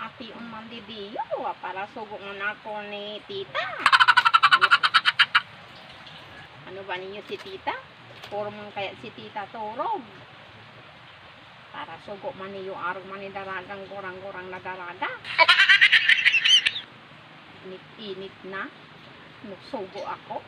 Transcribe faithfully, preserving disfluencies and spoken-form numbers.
Ation man didiyo, para sugo man ako ni tita. Ano ba ninyo si tita? Puro man kaya si tita turog. Para sugo man niyo, arog man ni daragang gurang-gurang na daraga. Init-init na. Nagsugo ako.